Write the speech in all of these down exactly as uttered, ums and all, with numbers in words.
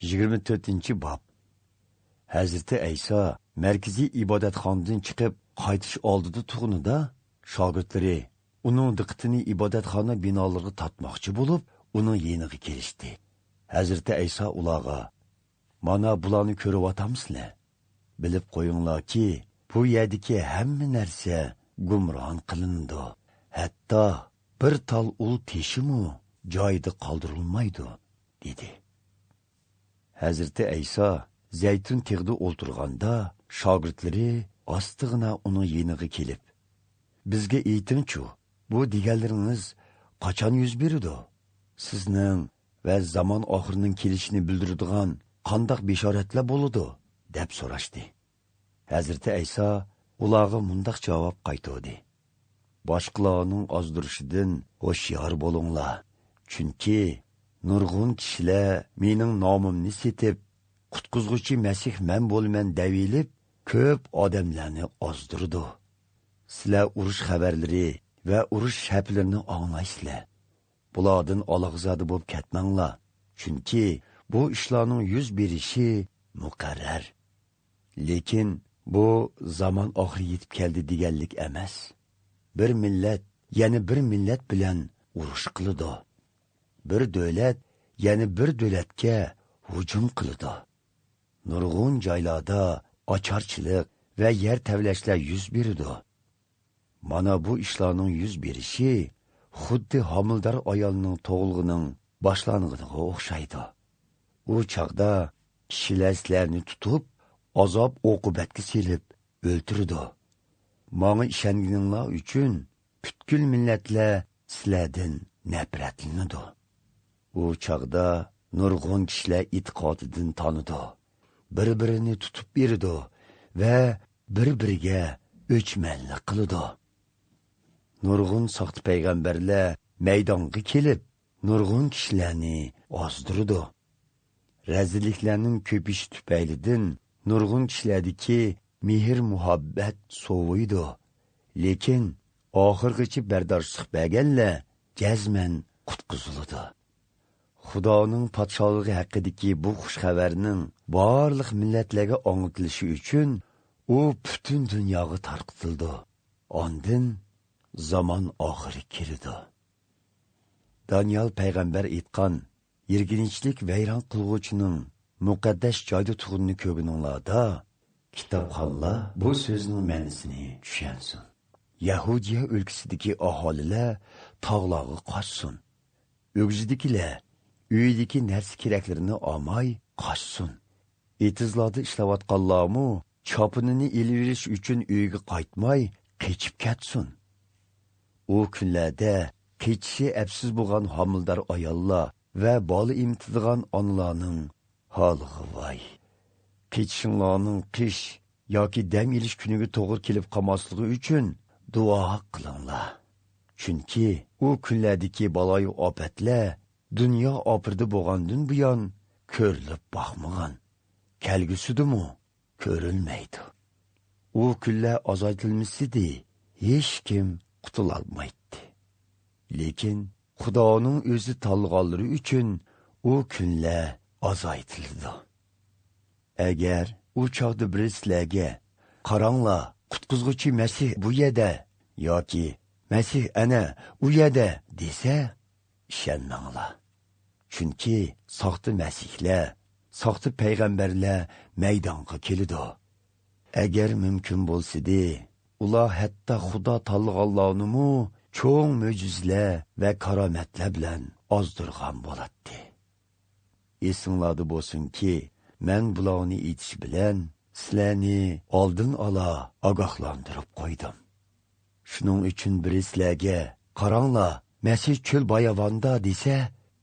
يىگىرمە تۆتىنچى باب. ھەزرىتى ئەيسا مەركىزىي ئىبادەتخانىدىن چىقىپ قايتىش ئالدىدا تۇرغىنىدا، شاگىرتلىرى ئۇنىڭ دىققىتىنى ئىبادەتخانا بىنالىرىغا تارتماقچى بولۇپ، ئۇنىڭ يېنىغا كېلىشتى. ھەزرىتى ئەيسا ئۇلارغا، «مانا بۇلارنى كۆرۈۋاتامسىلەر؟ بىلىپ قويۇڭلاركى، بۇ يەردىكى ھەممە نەرسە گۇمران قىلىنىدۇ. ھەتتا بىر تال ئۇل تېشىمۇ جايىدا قالدۇرۇلمايدۇ» دېدى. ھەزرىتى ئەيسا زەيتۇن تېغىدا ئولتۇرغاندا، شاگىرتلىرى ئاستىغىنا ئۇنىڭ يېنىغا كېلىپ، «بىزگە ئېيتىڭچۇ، بۇ دېگەنلىرىڭىز قاچان يۈز بېرىدۇ؟ سىزنىڭ ۋە زامان ئاخىرىنىڭ كېلىشىنى بىلدۈرىدىغان قانداق بېشارەتلەر بولىدۇ؟» دەپ سوراشتى. ھەزرىتى ئەيسا ئۇلارغا مۇنداق جاۋاب قايتۇردى: «باشقىلارنىڭ ئازدۇرۇشىدىن ھوشيار بولۇڭلار، چۈنكى نۇرغۇن كىشىلەر مېنىڭ نامىمنى سېتىپ، قۇتقۇزغۇچى مەسىھ مەن بولىمەن دەۋېلىپ، كۆپ ئادەملەرنى ئازدۇرىدۇ. سىلەر ئۇرۇش خەۋەرلىرى ۋە ئۇرۇش شەپىلىرىنى ئاڭلايسىلەر. بۇلاردىن ئالاقىزادە بولۇپ كەتمەڭلار، چۈنكى بۇ ئىشلارنىڭ يۈز بېرىشى مۇقەررەر. لېكىن بۇ زامان ئاخىرى يېتىپ كەلدى دېگەنلىك ئەمەس. بىر مىللەت يەنە بىر مىللەت بىلەن ئۇرۇش قىلىدۇ. بىر دۆلەت يەنە بىر دۆلەتكە ھۇجۇم قىلىدۇ. نۇرغۇن جايلاردا ئاچارچىلىق ۋە يەر تەۋرەشلەر يۈز بېرىدۇ. مانا بۇ ئىشلارنىڭ يۈز بېرىشى خۇددى ھامىلىدار ئايالنىڭ تۇغۇلغىنىڭ باشلانغىنىغا ئوخشايدۇ. ئۇ چاغدا كىشىلەر سىلەرنى تۇتۇپ، ئازاب-ئوقۇبەتكە سېلىپ ئۆلتۈرىدۇ. ماڭا ئىشەنگىنىڭلار ئۈچۈن پۈتكۈل مىللەتلەر سىلەردىن نەپرەتلىنىدۇ. ئۇ چاغدا نۇرغۇن كىشىلەر ئېتىقادىدىن تانىدۇ، بىر-بىرىنى تۇتۇپ بېرىدۇ ۋە بىر-بىرىگە ئۆچمەنلىك قىلىدۇ. نۇرغۇن ساختا پەيغەمبەرلەر مەيدانغا كېلىپ، نۇرغۇن كىشىلەرنى ئازدۇرىدۇ. رەزىللىكلەرنىڭ كۆپىيىشى تۈپەيلىدىن نۇرغۇن كىشىلەردىكى مېھىر-مۇھەببەت سوۋۇيدۇ. لېكىن ئاخىرغىچە بەرداشلىق بەرگەنلەر جەزمەن قۇتقۇزۇلىدۇ. خۇدانىڭ پادىشاھلىقى ھەققىدىكى بۇ خۇش خەۋەرنىڭ بارلىق مىللەتلەرگە ئاڭلىتىلىشى ئۈچۈن ئۇ پۈتۈن دۇنياغا تارقىتىلىدۇ. ئاندىن زامان ئاخىرى كېلىدۇ. دانىيال پەيغەمبەر ئېيتقان، يىرگىنچلىك ۋەيران قىلغۇچىنىڭ مۇقەددەس جايدا تۇرغىنىنى كۆرگىنىڭلاردا، كىتابخانلار بۇ سۆزنىڭ مەنىسىنى چۈشەنسۇن. يەھۇدىيە ئۆلكىسىدىكى ئاھالىلەر تاغلارغا قاچسۇن. ئۆگزىدىكىلەر ئۆيىدىكى نەرسە-كېرەكلىرىنى ئالماي قاچسۇن. ئېتىزلاردا ئىشلەۋاتقانلارمۇ چاپىنىنى ئېلىۋېلىش ئۈچۈن ئۆيىگە قايتماي قېچىپ كەتسۇن. ئۇ كۈنلەردە قېچىشى ئەپسىز بولغان ھامىلىدار ئاياللار ۋە بالا ئېمىتىدىغان ئانىلارنىڭ ھالىغا ۋاي! قېچىشىڭلارنىڭ قىش ياكى دەم ئېلىش كۈنىگە توغرا كېلىپ قالماسلىقى ئۈچۈن دۇئا قىلىڭلار. چۈنكى ئۇ كۈنلەردىكى بالايىئاپەتلەر دۇنيا ئاپىرىدە بولغاندىن بۇيان كۆرۈلۈپ باقمىغان، كەلگۈسىدىمۇ كۆرۈلمەيدۇ. ئۇ كۈنلەر ئازايتىلمىسىدى، ھېچكىم قۇتۇلالمايتتى. لېكىن خۇدانىڭ ئۆزى تاللىغانلىرى ئۈچۈن ئۇ كۈنلەر ئازايتىلىدۇ. ئەگەر ئۇ چاغدا بىرى سىلەرگە، «قاراڭلار، قۇتقۇزغۇچى مەسىھ بۇ يەردە» ياكى «مەسىھ ئەنە ئۇ يەردە» دېسە، ئىشەنمەڭلار. چۈنكى ساختا مەسىھلەر، ساختا پەيغەمبەرلەر مەيدانغا كېلىدۇ. ئەگەر مۇمكىن بولسىدى، ئۇلار ھەتتا خۇدا تاللىغانلارنىمۇ چوڭ مۆجىزىلەر ۋە كارامەتلەر بىلەن ئازدۇرغان بولاتتى. ئېسىڭلاردا بولسۇنكى، مەن بۇلارنى ئېيتىش بىلەن سىلەرنى ئالدىن ئالا ئاگاھلاندۇرۇپ قويدۇم. شۇنىڭ ئۈچۈن بىرى سىلەرگە، «قاراڭلار، مەسىھ چۆل باياۋاندا» دېسە،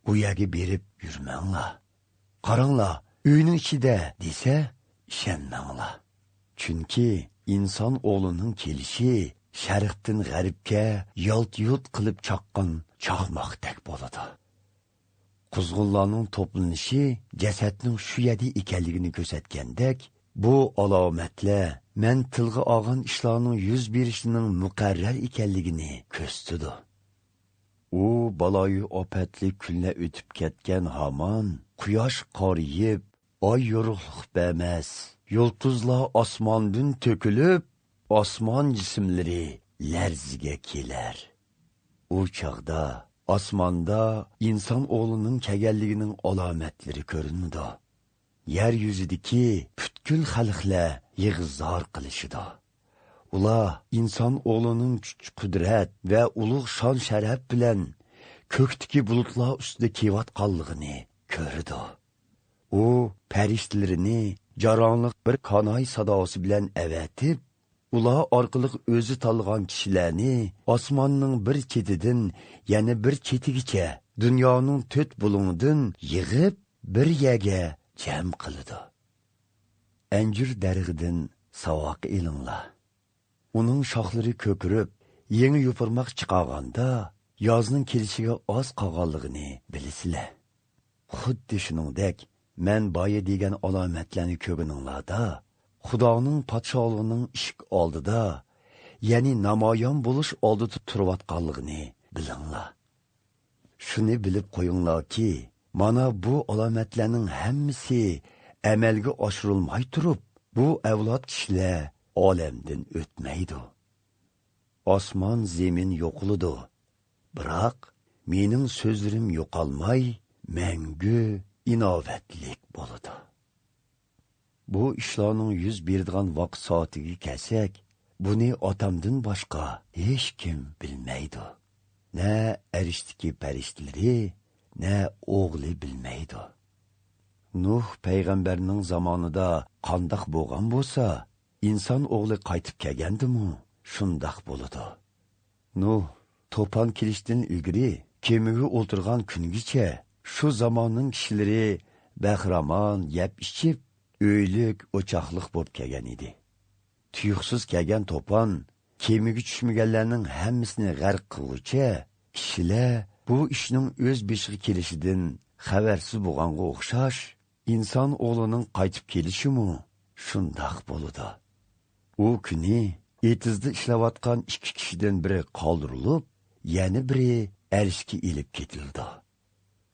ئۇ يەرگە بېرىپ يۈرمەڭلار. «قاراڭلار، ئۆينىڭ ئىچىدە» دېسە، ئىشەنمەڭلار. چۈنكى ئىنسان ئوغلىنىڭ كېلىشى شەرقتىن غەربكە يالت-يۇلت قىلىپ چاققان چاقماقتەك بولىدۇ. قۇزغۇنلارنىڭ توپلىنىشى جەسەتنىڭ شۇ يەردە ئىكەنلىكىنى كۆرسەتكەندەك، بۇ ئالامەتلەر مەن تىلغا ئالغان ئىشلارنىڭ يۈز بېرىشىنىڭ مۇقەررەر ئىكەنلىكىنى كۆرسىتىدۇ. ئۇ بالايىئاپەتلىك كۈنلەر ئۆتۈپ كەتكەن ھامان، قۇياش قارىيىپ، ئاي يورۇقلۇق بەرمەس، يۇلتۇزلار ئاسماندىن تۆكۈلۈپ، ئاسمان جىسىملىرى لەرزىگە كېلەر. ئۇ چاغدا ئاسماندا ئىنسان ئوغلىنىڭ كەلگەنلىكىنىڭ ئالامەتلىرى كۆرۈنىدۇ. يەر يۈزىدىكى پۈتكۈل خەلقلەر يىغا-زار قىلىشىدۇ. ئۇلار ئىنسان ئوغلىنىڭ كۈچ-قۇدرەت ۋە ئۇلۇغ شان-شەرەپ بىلەن كۆكتىكى بۇلۇتلار ئۈستىدە كېلىۋاتقانلىقىنى كۆرىدۇ. ئۇ پەرىشتىلىرىنى جاراڭلىق بىر كاناي ساداسى بىلەن ئەۋەتىپ، ئۇلار ئارقىلىق ئۆزى تاللىغان كىشىلەرنى ئاسماننىڭ بىر چېتىدىن يەنە بىر چېتىگىچە دۇنيانىڭ تۆت بۇلۇڭىدىن يىغىپ، بىر يەرگە جەم قىلىدۇ. ئەنجۈر دەرىخىدىن ساۋاق ئېلىڭلار. ئۇنىڭ شاخلىرى كۆكىرىپ، يېڭى يوپۇرماق چىقارغاندا، يازنىڭ كېلىشىگە ئاز قالغانلىقىنى بىلىسىلەر. خۇددى شۇنىڭدەك، مەن بايا دېگەن ئالامەتلەرنى كۆرگىنىڭلاردا، خۇدانىڭ پادىشاھلىقىنىڭ ئىشىك ئالدىدا، يەنى نامايان بولۇش ئالدىدا تۇرۇۋاتقانلىقىنى بىلىڭلار. شۇنى بىلىپ قويۇڭلاركى، مانا بۇ ئالامەتلەرنىڭ ھەممىسى ئەمەلگە ئاشۇرۇلماي تۇرۇپ، بۇ ئەۋلاد كىشىلەر ئالەمدىن ئۆتمەيدۇ. ئاسمان، زېمىن يوقىلىدۇ، بىراق مېنىڭ سۆزلىرىم يوقالماي، مەڭگۈ ئىناۋەتلىك بولىدۇ. بۇ ئىشلارنىڭ يۈز بېرىدىغان ۋاقىت سائىتىگە كەلسەك، بۇنى ئاتامدىن باشقا ھېچكىم بىلمەيدۇ. نە ئەرشتىكى پەرىشتىلىرى، نە ئوغلى بىلمەيدۇ. نۇھ پەيغەمبەرنىڭ زامانىدا قانداق بولغان بولسا، ئىنسان ئوغلى قايتىپ كەلگەندىمۇ شۇنداق بولىدۇ. نۇھ توپان كېلىشتىن ئىلگىرى كېمىگە ئولتۇرغان كۈنگىچە شۇ زاماننىڭ كىشىلىرى بەخىرامان يەپ-ئىچىپ، ئۆيلۈك-ئوچاقلىق بولۇپ كەلگەن ئىدى. تۇيۇقسىز كەلگەن توپان كېمىگە چۈشمىگەنلەرنىڭ ھەممىسىنى غەرق قىلغۇچە، كىشىلەر بۇ ئىشنىڭ ئۆز بېشىغا كېلىشىدىن خەۋەرسىز بولغانغا ئوخشاش، ئىنسان ئوغلىنىڭ قايتىپ كېلىشىمۇ شۇنداق بولىدۇ. ئۇ كۈنى ئېتىزدا ئىشلەۋاتقان ئىككى كىشىدىن بىرى قالدۇرۇلۇپ، يەنە بىرى ئەرشكە ئېلىپ كېتىلىدۇ.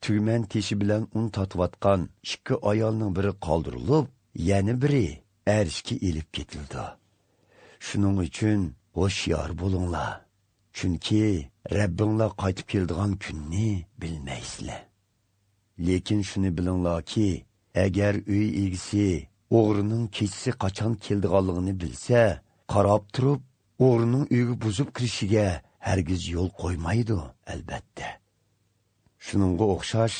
تۈگمەن تېشى بىلەن ئۇن تارتىۋاتقان ئىككى ئايالنىڭ بىرى قالدۇرۇلۇپ، يەنە بىرى ئەرشكە ئېلىپ كېتىلىدۇ. شۇنىڭ ئۈچۈن ھوشيار بولۇڭلار، چۈنكى رەببىڭلار قايتىپ كېلىدىغان كۈننى بىلمەيسىلەر. لېكىن شۇنى بىلىڭلاركى، ئەگەر ئۆي ئىگىسى ئوغرىنىڭ كېچىسى قاچان كېلىدىغانلىقىنى بىلسە، قاراپ تۇرۇپ، ئوغرىنىڭ ئۆيگە بۇزۇپ كىرىشىگە ھەرگىز يول قويمايدۇ، ئەلبەتتە. شۇنىڭغا ئوخشاش،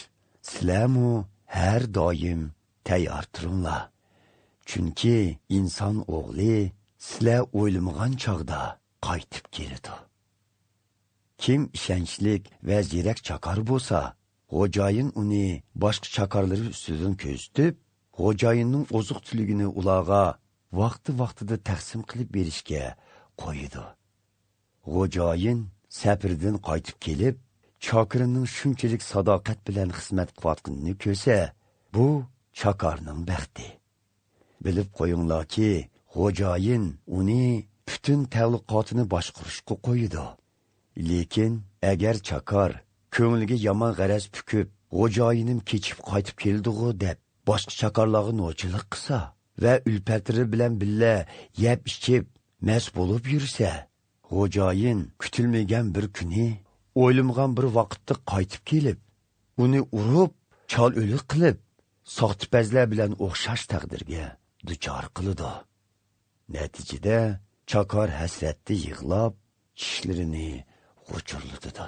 سىلەرمۇ ھەر دائىم تەييار تۇرۇڭلار. چۈنكى ئىنسان ئوغلى سىلەر ئويلىمىغان چاغدا قايتىپ كېلىدۇ. كىم ئىشەنچلىك ۋە زېرەك چاكار بولسا، خوجايىن ئۇنى باشقا چاكارلىرى ئۈستىدىن كۆزىتىپ، خوجايىننىڭ ئوزۇق-تۈلۈكىنى ئۇلارغا ۋاقتى-ۋاقتىدا تەقسىم قىلىپ بېرىشكە قويىدۇ. خوجايىن سەپىرىدىن قايتىپ كېلىپ، چاكىرىنىڭ شۇنچىلىك ساداقەت بىلەن خىزمەت قىلىۋاتقىنىنى كۆرسە، بۇ چاكارنىڭ بەختى. بىلىپ قويۇڭلاركى، خوجايىن ئۇنى پۈتۈن تەئەللۇقاتىنى باشقۇرۇشقا قويىدۇ. لېكىن ئەگەر چاكار كۆڭلىگە يامان غەرەز پۈكۈپ، خوجايىنىم كېچىكىپ قايتىپ كېلىدىغۇ دەپ، باشقا چاكارلارغا نوچىلىق قىلسا ۋە ئۈلپەتلىرى بىلەن بىللە يەپ-ئىچىپ، مەست بولۇپ يۈرسە، خوجايىن كۈتۈلمىگەن بىر كۈنى، ئويلىمىغان بىر ۋاقىتتا قايتىپ كېلىپ، ئۇنى ئۇرۇپ، چال ئۆلۈك قىلىپ، ساختىپەزلەر بىلەن ئوخشاش تەقدىرگە دۇچار قىلىدۇ. نەتىجىدە، چاكار ھەسرەتتە يىغلاپ، چىشلىرىنى غۇچۇرلىتىدۇ.